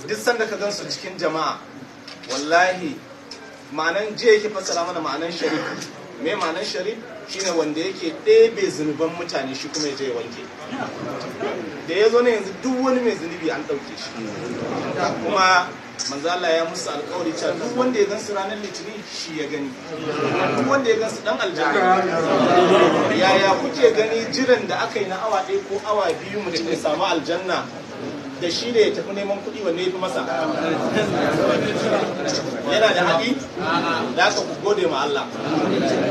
Duk sanda ka gansu cikin jama'a, wallahi ma'anan jiya yake fassara mana ma'anan Sharif. Me ma'anan Sharif? Shine wanda yake ɗebe zunuban mutane, shi kuma ya je ya wanke. Da ya zo ne yanzu, duk wani mai zunubi an ɗauke shi. Kuma manzo Allah ya musu alƙawari cewa duk wanda ya gansu ranar Litinin, shi ya gani. Duk wanda ya gansu dan aljanna. Yaya kuke gani jiran da aka yi na awa 1 ko awa 2 mutum ya samu aljanna, da shi da ya tafi neman kuɗi, wanne ya fi masa? Yana da haɗi da aka ku gode ma Allah.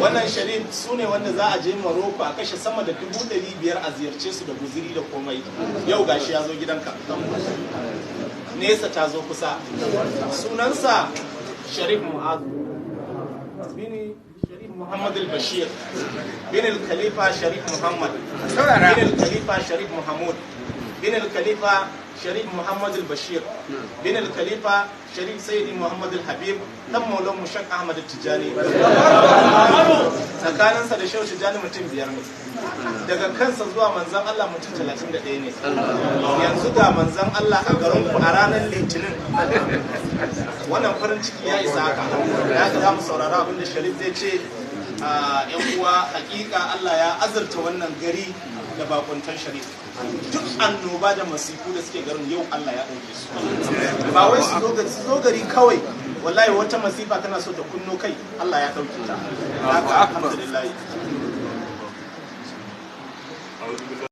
Wannan Sharif su ne wanda za a je Maroko a kashe sama da 500,000 a ziyarce su da guziri da komai. Yau gashi ya zo gidanka, nesa ta zo kusa. Sunansa Sharif Mu'azu bin Sharif Muhammad al-Bashir bin al-Khalifa Sharif Muhammad bin al-Khalifa Sharif Muhammad bin al-Khalifa Sharif Muhammad al-Bashir bin al-Khalifa Sharif Sayyidi Muhammad al-Habib, dan Maulan Mushak Ahmad Tijani. Tsakaninsa da Shehu Tijani mutum biyar ne. Daga kansa zuwa manzan Allah mutum 31 ne. Yanzu ga manzan Allah a garin ku a ranar Litinin, wannan farin ciki ya isa haka. Da haka za mu saurara abinda Sharif zai ce. A yan uwa, hakika Allah ya azurta wannan gari da bakuntan Sharif. Duk annoba da masifu da suke garin, yau Allah ya ɗauke su. Ba wai su zo gari kawai, wallahi wata masifa tana so ta kunno kai, Allah ya ɗauke ta. Haka, alhamdulillah. أعوذ بالله